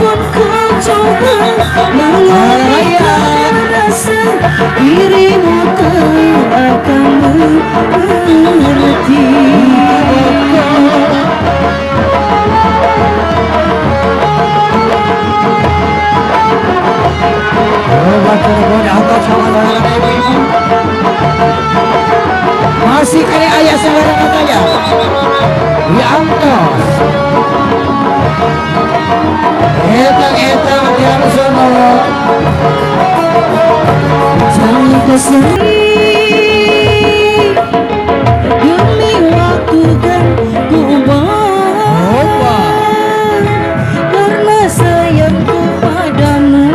Walaupun ku coba mengalihkan rasa, dirimu tak akan mengerti. Masih kali ayah sembarang katanya. Ya antos. Etang etang tiang sono. Jangan keseri demi waktu kan ku buang, karena sayangku padamu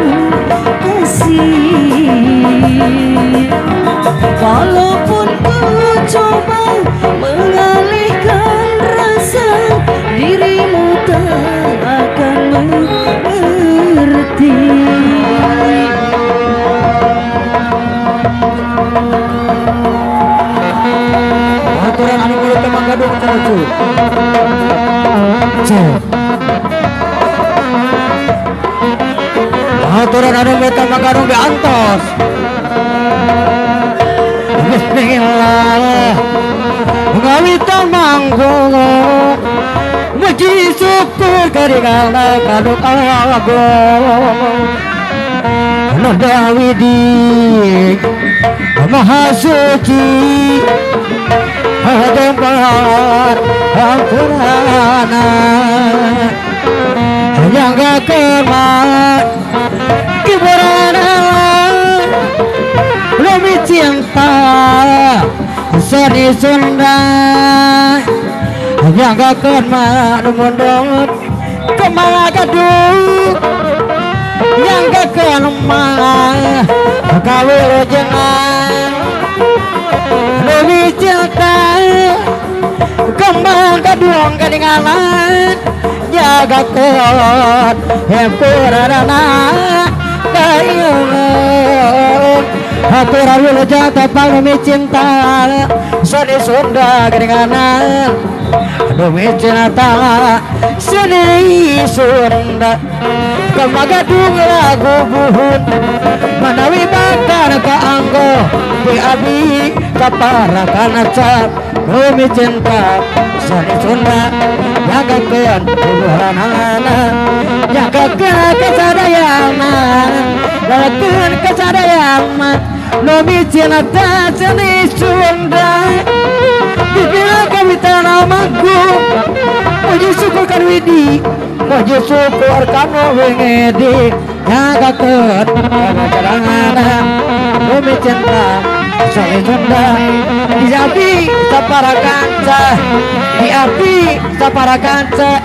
kasih. Walaupun ku coba mengalihkan rasa, dirimu tak akan mengerti. Aturan anu mulut temang gadung carucu. Aturan anu mulut temang gadung diantos. Bismillah ngawitan manggung muji syukur karingana kaduk agung Nanda Widi Maha Suci Hadembar Ampurana yang kemat kiburana lebih cinta seni Sunda yang kemat mundut kemana gaduh yang kemat kawilujengan lebih cinta kembang gadung keningalan jaga kot hempurana dayung aturan wilujeng tepang demi cinta seni Sunda keningalan demi cinta seni Sunda kembang gadung lagu buhun manawi bakar kaanggo di abi kaparakan cap demi cinta seni Sunda jagakeun kuburanana jagakeun kasadayana jagakeun kasadayana demi cinta seni Sunda dibila kawitan manggung puji syukur kan widi puji syukur kan wingedi jagakeun kasadayana demi cinta seni Sunda di api sapara kanca di api sapara kanca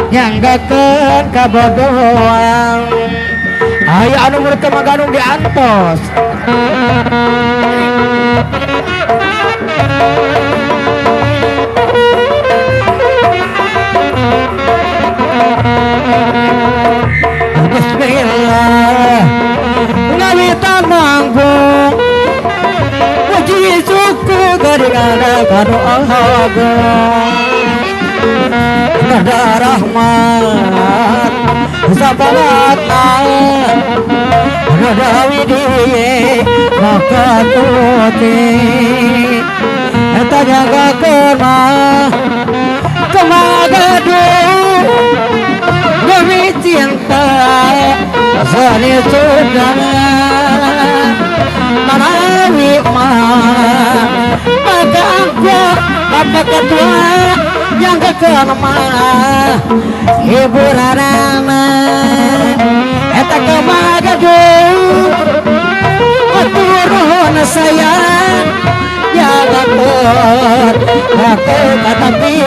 nyanggakeun kabodohan aya anu murid maganung diantos. Bismillah ngawitan manggung puji syukur karingana kanu agung nada rahmat sabalatna nada widi maka tuti eta jagakeun mah kemagaduh demi cinta seni Sunda manawi mah maka anggo bapak ketua yang kekenama hiburanana eta kemagaduh turun sayang jagakeun aku katapi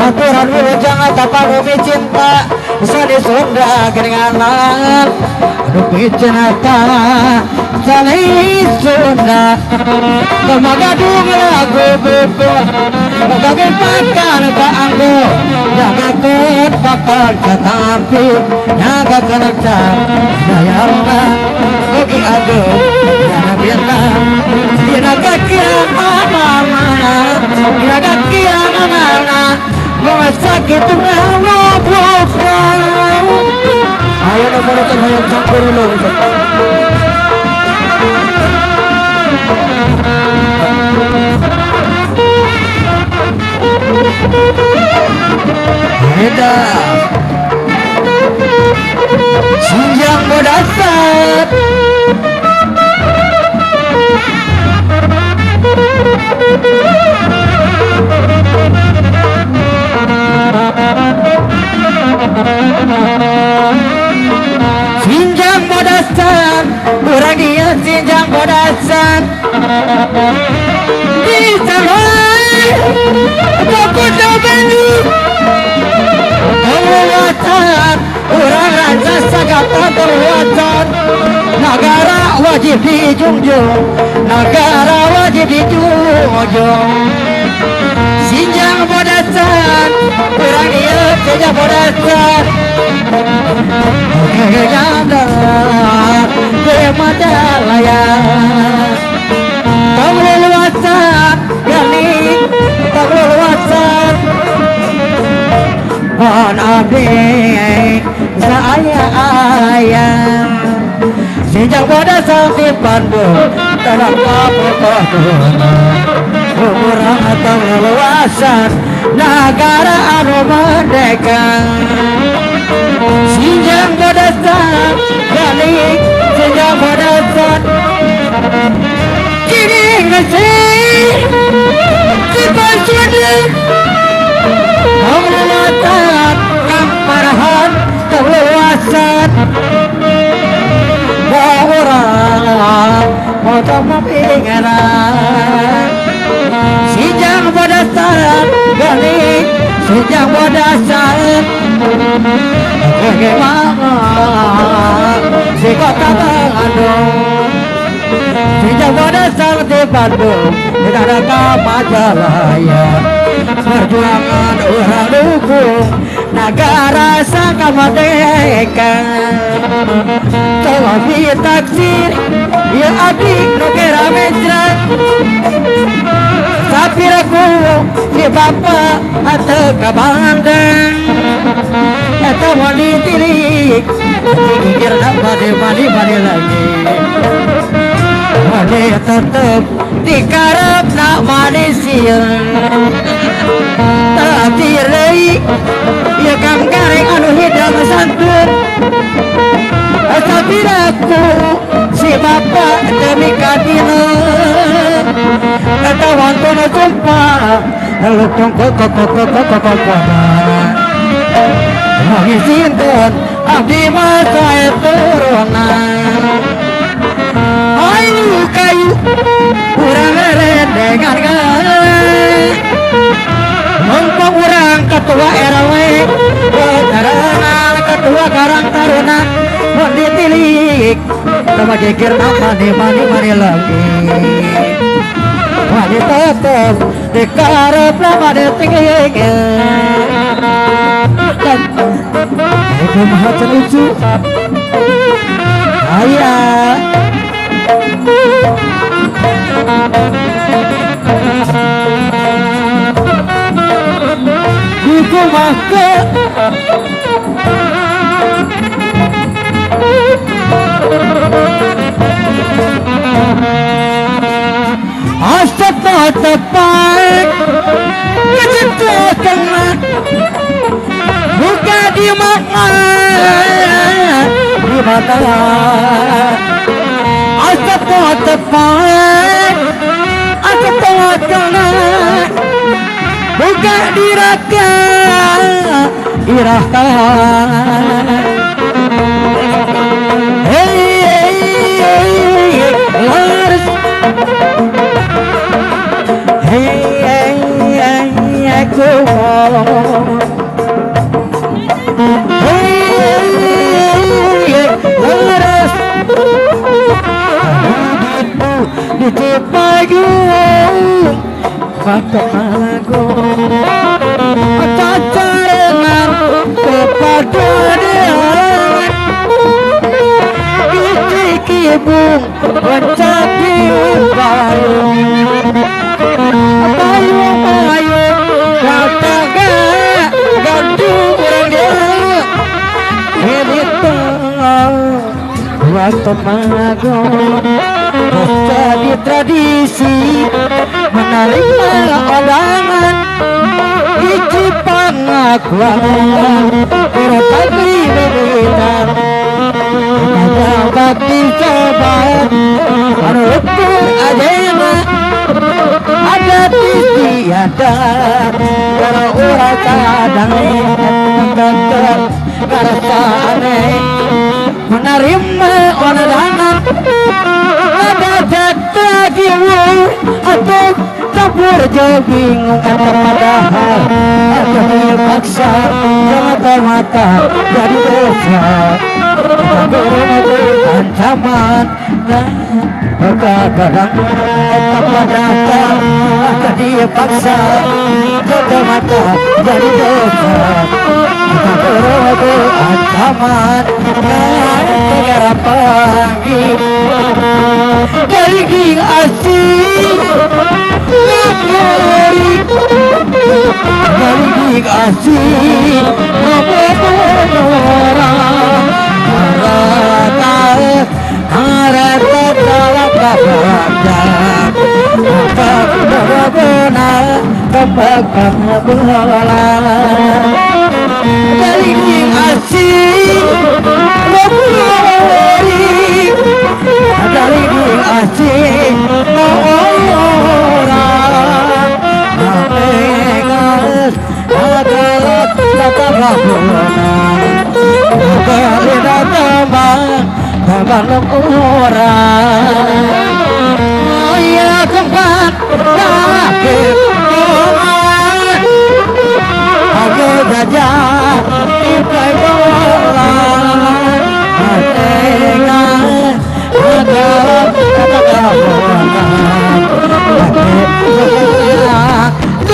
aturan wilujeng tapang demi cinta seni Sunda geringanan demi cinta seni Sunda kemagadung lagu bebas bagai pakan kaanggo jagakeun bakal katampi jagakeun dayana bagi agung dana bintang dina kakian mama dina kakian mama Sakit ayo nomor hayang cangkurulung. Beda Sinjang Bodasat Sinjang Bodasat urang ieu Sinjang Bodasat di Saloi Kota Bandung Perluasan urang raja sagata perluasan nagara wajib dijunjung nagara wajib dijunjung Sinjang Bodasat urang ieu Sinjang Bodasat Perluasan gani perluasan Mohon abdi saya ayam Sinjang Bodasat di Bandung dalam kurang atau leluasan negara anu merdeka Sinjang Bodasat gani Sinjang Bodasat kini ngasih kita sudah pengeluasan kamparahan keluasan orang mau pingeran Sinjang Bodasat gani Sinjang Bodasat bagaimana si kota Bandung Sinjang Bodasat di Bandung tidak ada Majalaya perjuangan orang dukung negara sangka merdeka Tawafi taksir ya adik nu kera mejra sapiraku si bapak atau ke Bandung atau mau ditilik dikir mandi mandi mandi lagi mandi tetep dikarep nak manisir takdir deui ya kang gareng anu hidang santun sapiraku si bapak demi kadina kata wantun sumpah lutung kok wangi sinten abdi mah sae turunan ayu kayu urang rendengan mumpung urang ketua RW tarangan ketua Karang Taruna mun ditilik sama geger mani mani mani lagi mani tetep dikarep lama ditinggi itu maha lucu ayah Iku maka Astagfirullah kecetukan buka di mata di mata Astagfirullah Astagfirullah buka di raka irahka hey hey laris hey hey aku hey laris di payung Pataku cacarengan kepada dia kibung loncat di payung payung payung kata Temanggung jadi tradisi menerima undangan hiji pengakuan berpagi beritan bakti sobat anu ajema adat istiadat kalau urang cadang karasane menerima undangan ada lagi atau campur jauh bingung atau padahal atau dipaksa mata-mata jadi dosa ancaman kadang padahal atau dipaksa mata-mata jadi dosa ancaman negara pagi dari asing dari asing dari asing dari asing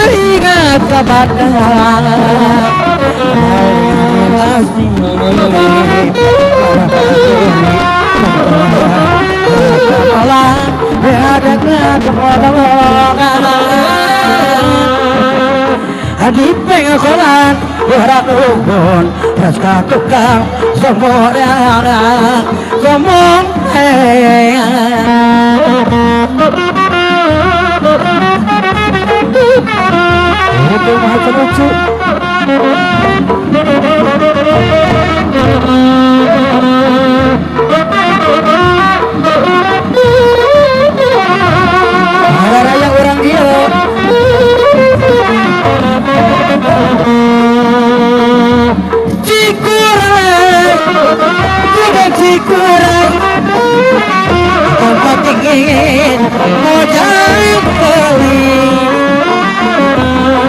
teringat kepada di pengokolan berakun terus tukang sombong sombong. Itu macam lucu. Raya orang dia. Cikurang, juga cikurang. Tempat ingin mau jauh kali.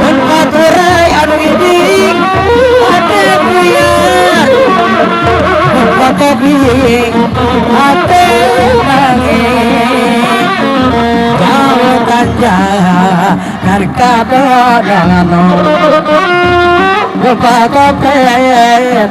Tempat urai anu ini ada buyar. Tempat kopi ada nangis. Jauh tanjah dari kadonan. Lupa kopet lagi.